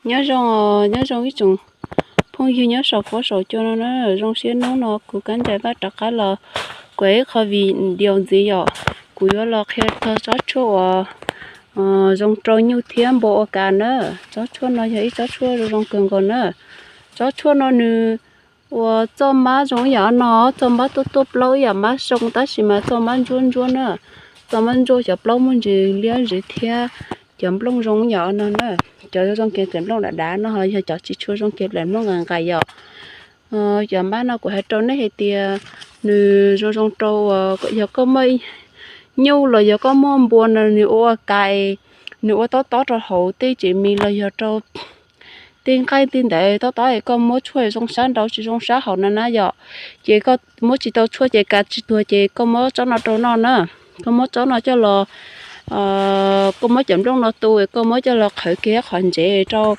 Nyob zoo, nyob zoo ib tsoom phooj ywg nyob saum fuab saum cua no na. Zoo siab hnub no kuv Kab Ntsais Vaj rov qab los kuv ib qho video ntxiv yom. Kuv yuav los qhia txog tsob tshuaj uas zoo rau nyuj thiab npua ua kas na. Tsob tshuaj no yog ib tsob tshuaj zoo zoo kawg nkaus na. Tsob tshuaj no nws ua txoj mab zoo ib yam no, txoj mab tuaj tuaj plaub ib yam mab zoo tab sis mas txoj mab ntsuab ntsuab na. Txoj mab ntsuab cov plaub muaj ntsis liab ntsis thiab cov nplooj zoo ib yam no na. Cov zoo kev daim nplooj dav dav no ho yog cov tsis tshua zoo kev daim nplooj nqais nqais yom. Cov mab no kuv hais rau nej hais tias nws zoo zoo rau uas yog koj muaj nyuj los yog koj muaj npua no nws ua kas, nws ua tob tob rau hauv tej tsev mis los yog rau tej nqaij tej ntawd tob tob es koj muab tshuaj zoo sab nraud tsis zoo sab hauv no na yom. Ces koj muab tsis tau tshuaj ces kas tsis tuag ces koj muab tsob no rau noj na. Koj muab tsob no coj los, koj muab cov nplooj no tu es koj muab coj los qhawv kiag qhov ntsev rau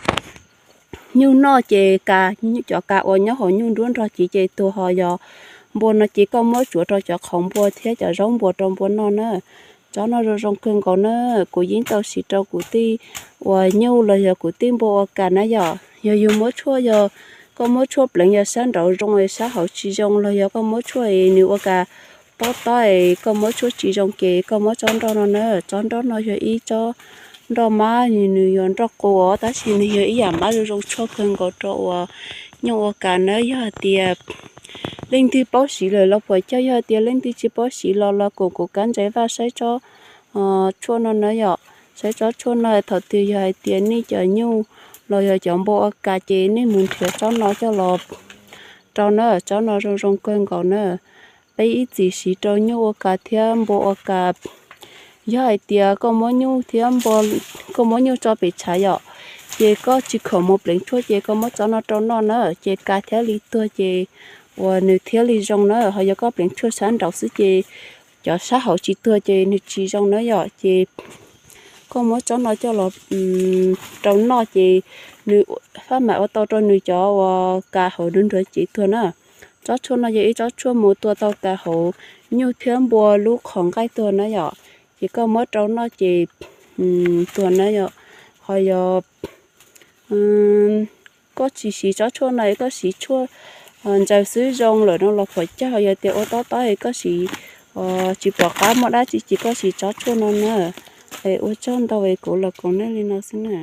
nyuj noj ces kas, cov kas uas nyob hauv nyuj nruab nrog cis ces tuag ho yog npua no ces koj muab tsuav rau cov qhauv npua thiab cov zaub npua rau npua noj na. Tsob no zoo zoo kawg nkaus na, kuv yeej tau siv rau kuv tej uas nyuj los yog kuv tej npua ua kas na yom. Yog yus muab tshuaj yog koj muab tshuaj pleev yog sab nraud zoo es sab hauv tsis zoo los yog koj muab tshuaj es nws ua kas tob tob es koj muab tshuaj tsis zoo ces koj muab tsob nroj no na. Tsob nroj no yog ib tsob nroj mab, nws yog nroj qus os tab sis nws yog ib yam mab zoo zoo tshuaj kawg nkaus rau uas nyuj ua kas na. Yog hais tias leej twg paub siv lawm los puas cog, yog hais tias leej twg tsis paub siv los los koom kuv Kab Ntsais Vaj saib tsob tshuaj no na yom. Saib tsob tshuaj no thaum twg yog hais tias nej cov nyuj los yog cov npua ua kas ces nej mus nrhiav tsob no coj los rau na. Tsob no zoo zoo kawg nkaus na. Peb ib txwm siv rau nyuj ua kas thiab npua ua kas. Yog hais tias koj muab nyuj thiab npua, koj muab nyuj tso pem tshav yom, ces koj tsis khoom mus pleev tshuaj ces koj muab tsob no rau noj na ces kas thiaj li tuag ces uas nws thiaj li zoo na. Ho yog koj pleev tshuaj sab nraud xwb ces cov sab hauv tsis tuag ces nws tsis zoo na yom. Ces koj muab tsob no coj los rau noj ces nws faj mam ua tau rau nws cov uas kas hauv nruab nrog cis tuag na. Tsob tshuaj no yog ib tsob tshuaj mus tua tau tas hauv nyuj thiab npua lub qhov nqaij tuag na yom. Ces koj muab rau noj ces tuag na yom. Ho yog koj tsis siv tsob tshuaj no es koj siv tshuaj ntsaws xwb zoo lawm no los puas cog, ho yog tias ua tob tob es koj siv, tsis pom qab muaj dab tsi ces koj siv tsob tshuaj no na. Es ua tsaug ntau es kuv los koom nej li no xwb na.